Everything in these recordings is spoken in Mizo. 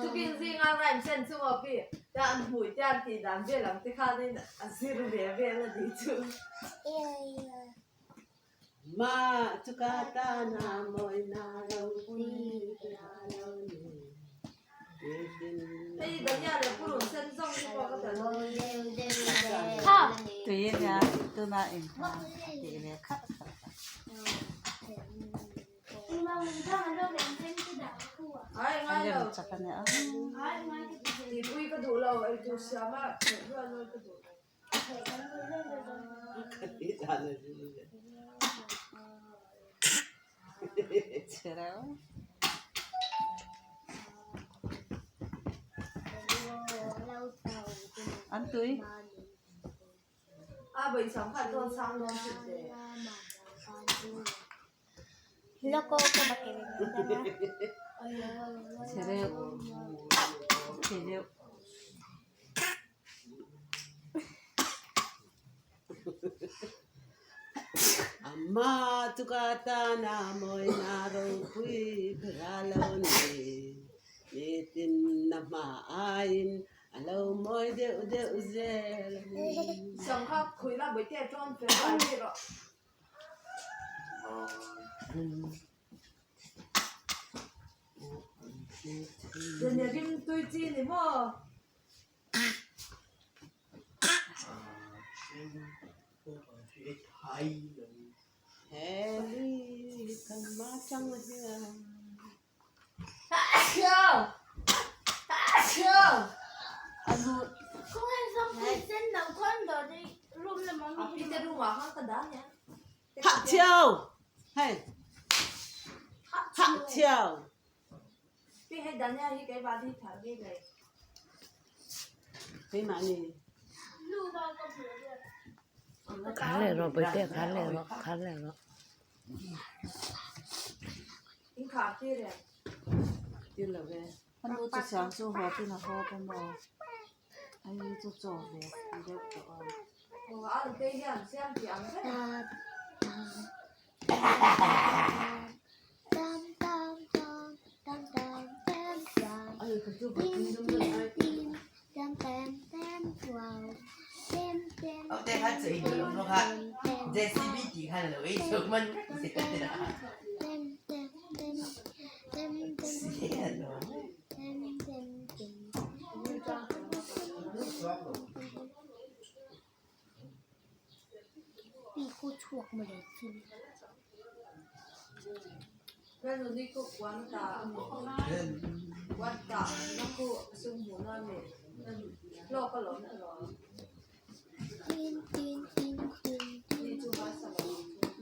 Tukin zinga rhyme sen chu maw pi te an hmui te an tih dan vel ang te khanin a zir ve vel a ni chu. Hei Dania leh purun sen zawng te pawh ka tel dawn. Tui ania tuna in tih ve khat khat a. Ai ngai lo. Lem chak ania. Tih ui ka duh lo ei tur siam a rual rual ka duh lo. Chhe reuh. An tui. A vawi sang khan dawn sang dawn thin te. Chhe reuh. Chhe reuh. Sangha khui la bawihte a tawn fel bai ri rawh. Zane rim tui chi ni maw? Khar leh rawh bawihte khar leh rawh khar leh rawh. A nu chu siam chu haw tin a haw ta maw? A ni chu chaw ve a ti deuh tawh a.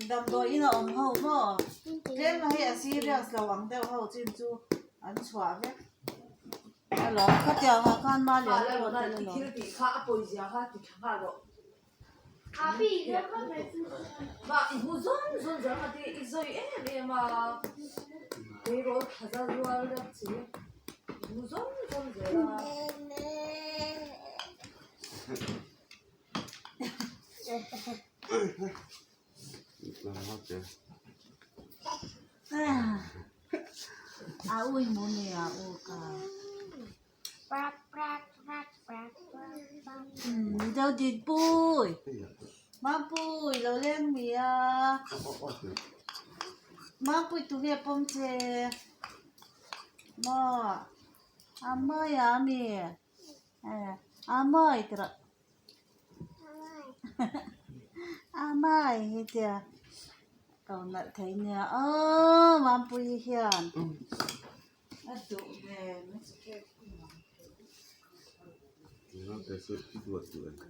Damdawiin a awm ho maw? Tlem hei a serious lo ang deuh ho chin chu an chhuah vek alawm. Khatiang ah khan ma lian pawh a tel alawm. A ui mu ni a u ka. Deuh dit pui. Mampui lo leng mi a. Mampui tu nge pawm che. Maw. A mawi a mi. A mawi ti rawh. A mawi hi tia ko nalh thei nia aw Mampui hian a duh ve. Duat te suh, i duat duh em?